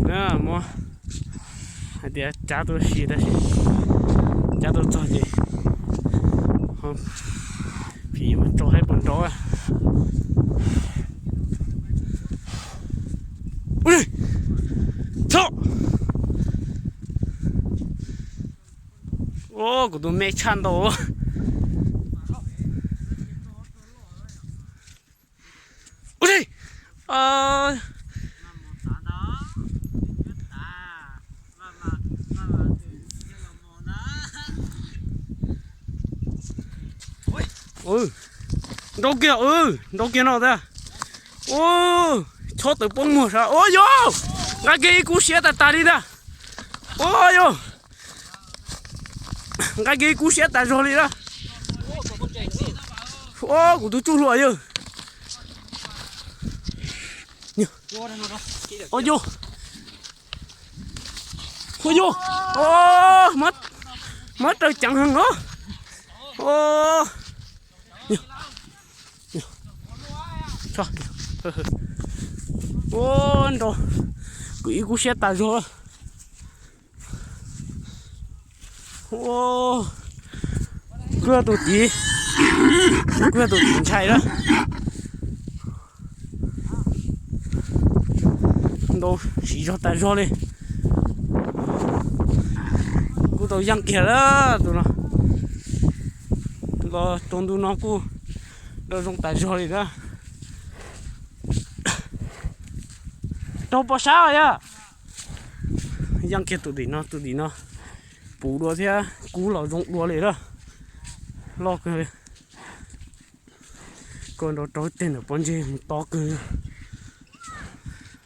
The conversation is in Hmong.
Muab hais tias cab tuaj si tab sis cab tuaj txog ces phim mas tso hais puas nrov. Txhob. Kuv tus me tshaj ntau. Nrau kiag, nrau kiag no ntag. Chob tawm pob muag sav. Ua yog nqa kiag ib kub siab tas tas li ntag. Ua yog nqa kiag ib kub siab tas zog li na. Ua kuv tus tsuj hlua yawg. Ua yog, ua yog, muab raws ceev heev os. Ua nrau, kuv ib kub siab tas zog. Kuj yog tus txiv, kuj yog tus txiv ntshai lawm. Ntau siv zog tas zog li. Kuj tau yeej kiag lawm tus no. Los rau ntu no kuj nrau zoo tas zog li na. Raug pos sab os yog. Yeej kiag tus tim no, tus tim no puv dua thiab kub los zoo dua li lawm. Loj kawg li. Kuj nrau rau tej ntawm pob ntseg mus tob kawg.